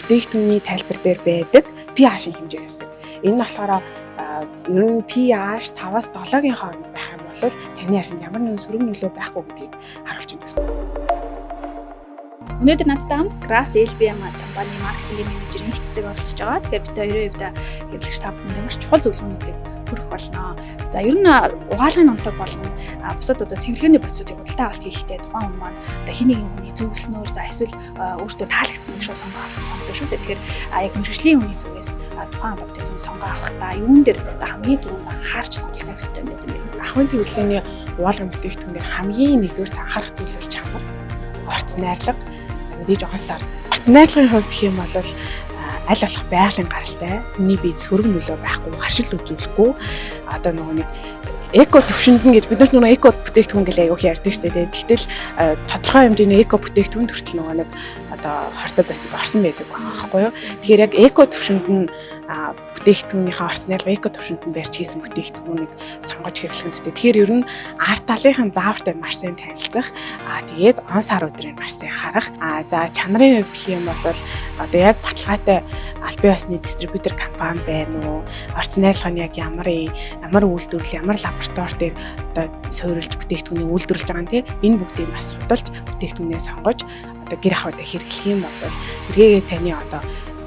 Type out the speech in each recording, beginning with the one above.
Бүтээгдэхүүний тайлбар дээр байдаг pH-ийн хэмжээ ярьдаг. Энэ нь болохоор ер нь pH 5-аас 7-гийн хооронд байх юм бол таны арьсанд ямар нэгэн сөрөг нөлөө байхгүй гэдгийг харуулж байна гэсэн. Өнөөдөр надтай хамт Grass LBM компани маркетингийн менежер Инх Цэцэг оролцож байгаа. Тэгэхээр бид хоёрын хувьд хэрэглэгч та бүхэндээ маш чухал зөвлөгөөнүүдийг хүргэх болно. За, ер нь угаалгын нунтаг болон бусад одоо цэвэрлэгээний бодисуудыг худалдаа авалт хийхдээ тухайн хүн маань одоо хэн нэгэн хүний зөвлөснөөр, за эсвэл өөртөө таалагдсаныг шууд сонгоо авах сонгодог шүү дээ. Тэгэхээр яг мэргэжлийн хүний зүгээс тухайн одоо бүтээгдэхүүн сонгоо авахдаа юун дээр одоо хамгийн түрүүнд анхаарч сонголт тавих ёстой юм бэ? Ахуйн цэвэрлэгээний угаалгын бүтээгдэхүүнээр хамгийн нэгдүгээр анхаарах зүйл бол чанар, орц найрлага, мэдээж он сар. Орц найрлагын хувьд гэх юм бол аль болох байгалийн гаралтай, хүний биед сөрөг нөлөө байхгүй, харшил үзүүлэхгүй, одоо нөгөө нэг эко төвшөнд нь гэж бид нар нөгөө эко бүтээгдэхүүн гэж аягүй их ярьдаг шүү дээ. Тэгтэл тодорхой хэмжээний эко бүтээгдэхүүн хүртэл нөгөө нэг одоо хортой бодисод орсон байдаг байгаа байхгүй юу. Тэгэхээр яг эко төвшөнд нь бүтээгдэхүүнийхээ орц найрлага эко төвшөнд нь барьж хийсэн бүтээгдэхүүнийг сонгож хэрэглэх нь зүйтэй. Тэгэхээр ер нь ард талынхын заавартай маш сайн танилцах, тэгээд он сар өдрийг маш сайн харах. За, чанарын хувьд гэх юм бол одоо яг баталгаатай албан ёсны дистрибьютор компани байна уу? Орц найрлага нь яг ямар ямар үйлдвэрлэл, ямар лаборатори дээр одоо суурилж бүтээгдэхүүнийг үйлдвэрлэж байгаа юм те. Энэ бүгдийг бас судалж бүтээгдэхүүнээ сонгож одоо гэр ахуйд хэрэглэх юм бол эргээгээ таны одоо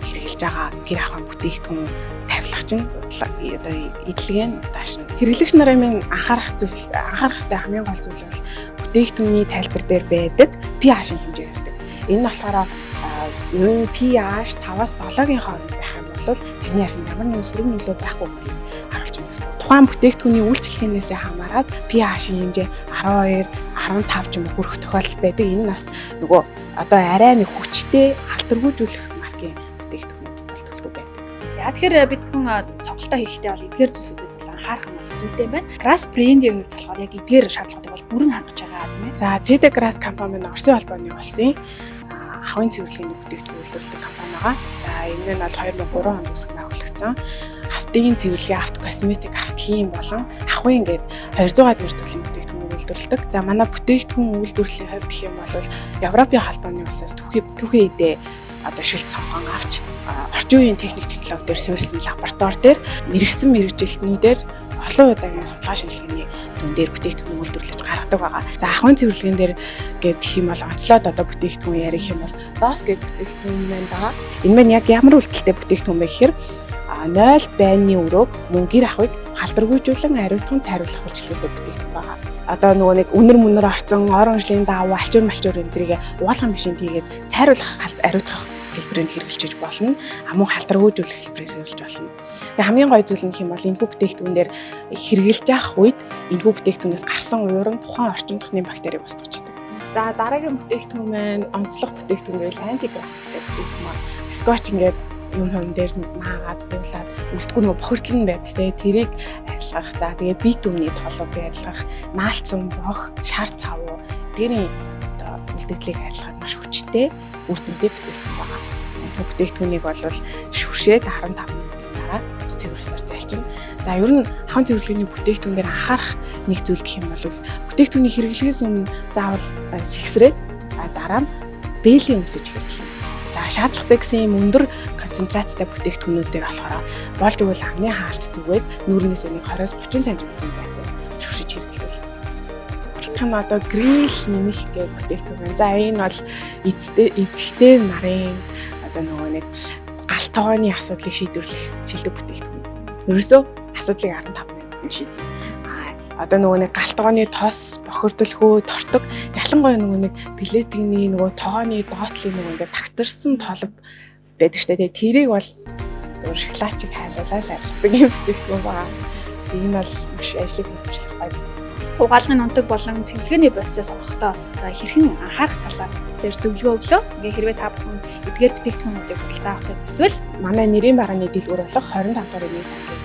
хэрэглэж байгаа гэр ахуйн бүтээгдэхүүн тавилга чинь одоо эдлэгээ нь удаашна. Хэрэглэгч нарын минь анхаарах зүйл, анхаарах хэрэгтэй хамгийн гол зүйл бол бүтээгдэхүүний тайлбар дээр байдаг pH-ийн хэмжээ ярьдаг. Энэ нь болохоор ер нь pH 5-аас 7-гийн хооронд байх юм бол таны арьсанд ямар нэгэн сөрөг нөлөө байхгүй гэдгийг харуулж байна гэсэн. Тухайн бүтээгдэхүүний үйлчилгээнээсээ хамаарат pH-ийн хэмжээ 12, 15 ч юм уу хүрэх тохиолдол байдаг. Энэ нас нөгөө одоо арай нэг хүчтэй халтаргүйжүүлэх маркийн бүтээгдэхүүнүүд бол төлөвлөгөө байдаг. За, тэгэхээр бид бүхэн сонголтоо хийхдээ бол эдгээр зүйлсүүдэд бол анхаарах нь бол зүйтэй юм байна. Grass брендийн хувьд болохоор яг эдгээр шаардлагуудыг бол бүрэн хангаж байгаа, тийм ээ. За, TD Grass компани маань Оросын холбооны улсын ахуйн цэвэрлэгээний бүтээгдэхүүн үйлдвэрлэдэг компани байгаа. За, энэ нь бол 2003 онд үүсгэн байгуулагдсан. Автын цэвэрлэгээ, авто косметик, автохим болон ахуйн гээд 200 нэр төрлийн бүтээгдэхүүнийг үйлдвэрлэдэг. За, манай бүтээгдэхүүн үйлдвэрлэлийн хувьд гэх юм бол Европын холбооны улсаас түүхий эдээ одоо шилт сонгон авч орчин үеийн техник технологи дээр суурилсан лаборатори дээр мэргэсэн мэргэжилтнүүдээр олон удаагийн судалгаа шинжилгээний дүн дээр бүтээгдэхүүн үйлдвэрлэж гаргадаг байгаа. За, ахуйн цэвэрлэгээн дээр гэх юм бол онцлоод одоо бүтээгдэхүүн ярих юм бол DOS гэх бүтээгдэхүүн маань байгаа. Энэ маань яг ямар үйлдэлтэй бүтээгдэхүүн бэ гэхээр 0 байны өрөөг мөн гэр ахуйг халдваргүйжүүлэн ариутган цайруулах үйлчилгээтэй бүтээгдэхүүн байгаа. Одоо нөгөө нэг үнэр мүнэр орцсон оронжлын давуу алчуур малчуур энэ тэрийг угаалгын машинд хийгээд цайруулах, ариутгах хэлбэрээр хэрэглэж болно. Мөн халдваргүйжүүлэх хэлбэрээр хэрэглэж болно. Тэгээ хамгийн гоё зүйл нь гэх юм бол энэхүү бүтээгдэхүүн дээр хэрэглэж явах үед энэхүү бүтээгдэхүүнээс гарсан ууран тухайн орчин тохны бактерийг устгаж идэг. За, дараагийн бүтээгдэхүүн маань онцлог бүтээгдэхүүн гэвэл антиграф бүтээгдэхүүн маань скотч ингээд юм хум дээр маагаад буулаад үлдэхгүй нөгөө бохирдол нь байдаг те, тэрийг арилгах. За, тэгээ битүүмний толгой арилгах, наалцсан бох, шар цавуу эдгээрийн одоо үлдэгдлийг арилгахад маш хүчтэй үр дүнтэй бүтээгдэхүүн байгаа. Бүтээгдэхүүнийг бол шүршээд 15 минутын дараа цэвэрлэснээр зайлчна. За, ер нь хаан цэвэрлэгээний бүтээгдэхүүн дээр анхаарах нэг зүйл гэх юм бол бүтээгдэхүүний хэрэглэгээс өмнө заавал сэгсрээд дараа нь бээлий өмсөж хэрэглэнэ. За, шаардлагатай гэсэн юм өндөр концентрацтай бүтээгдэхүүнүүд дээр болохоор болж өгвөл амны хаалт зүгээд нүүрнээс нэг 20-30 см-ийн зайтай шүршиж хэрэглэвэл зүгээр. Хам одоо грил нэмэх гэх бүтээгдэхүүн байна. За, энэ бол эцтэй эцэгтэй нарын одоо нөгөө нэг гал тогооны асуудлыг шийдвэрлэх шилдэг бүтээгдэхүүн. Ерөөсөө асуудлыг 15 минутанд шийднэ. Одоо нөгөө нэг гал тогооны тос, бохирдол хөө, тортог, ялангуяа нөгөө нэг плетигний нөгөө тогооны доотлын нөгөө ингээд тагтарсан толб байдаг штэ. Тэгээ тэрийг бол зөв шоколадчиг хайлуулаад арилгадаг юм бүтээгдэхүүн байгаа. Тэгээ энэ бол маш ажлыг хөгжүүлэх гоё бүтээгдэхүүн. Угаалгын нунтаг болон цэвэрлэгээний бодисоо сонгохдоо одоо хэрхэн анхаарах талаар тэр зөвлөгөө өглөө. Ингээ хэрвээ та бүхэн эдгээр бүтээгдэхүүнүүдийг худалдаа авахыг хүсвэл манай нэрийн барааны дэлгүүр болох 25 дугаар эмийн сангийн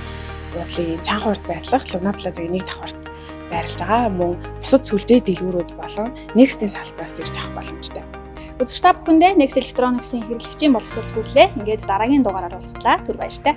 буудлын чанхурд байрлах Луна Плазагийн нэг давхарт байрлаж байгаа. Мөн бусад сүлжээ дэлгүүрүүд болон Next-ийн салбараас ирж авах боломжтой. Үзэгч та бүхэндээ Next Electronics-ийн хэрэглэгчийн боловсрол хүрлээ. Ингээд дараагийн дугаараар уулзлаа. Түр баяртай.